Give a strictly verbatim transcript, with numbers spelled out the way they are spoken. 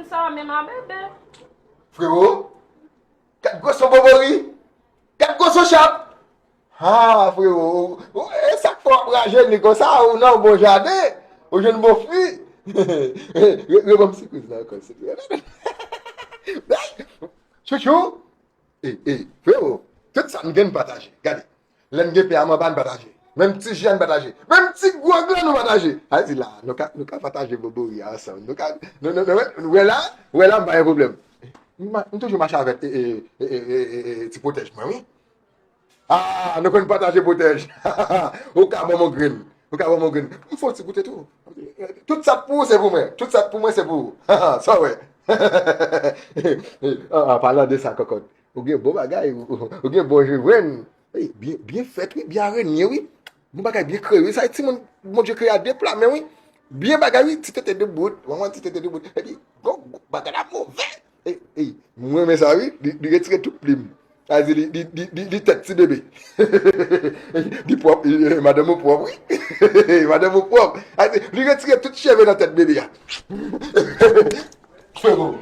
Sa menm a bebe. Frewo, gad gwoso bobori. Gad gwoso chap. Ha, frewo, e sa k fè w ap raje ni konsa, ou nan bon jaden, ou jwenn bon fwi. Rebanm sikwiz la ankò, sikwiz. Chouchou. Ey, ey, frewo, tout sa n gen n pataje. Gade, lè n gen pen anba n pataje. Menm ti ji a n pataje. Menm ti gwòg la nou pataje. A di la, nou ka, nou ka pataje bobori a ansanm. Nou ka, nou, nou, nou, wè la, wè la, m pa gen pwoblèm. M, m toujou mache avèk e, e, e, e, e, e, ti pwotèj mwen, wi. Ah, nou konn pataje pwotèj. Ou ka ban m yon grenn. Ou ka ban m yon grenn. M fè yon ti goute tou. Tout sa k pou ou, se pou mwen. Tout sa k pou mwen, se pou ou. Sa w wè. Ah, ah, palan de sa, kòkòt. Ou gen bon bagay, ou, ou gen bon jwenn. Ey, byen, byen fèt, wi, byen arenye, wi. Bon bagay, byen kreye, wi. Sa e timoun Bondye kreye a de pla men, wi. Byen bagay, wi, ti tete de bout. Manman ti tete de bout. Epi, gwo, gwo, bagay la move. Ey, ey, mwen renmen sa, wi. Li, li retire tout plim. Sa di li, li, li, li, li tèt ti bebe. Li pwòp, li, eh, madanm ou pwòp, wi. Madanm ou pwòp. Sa di, li retire tout cheve nan tèt bebe a. Frewo,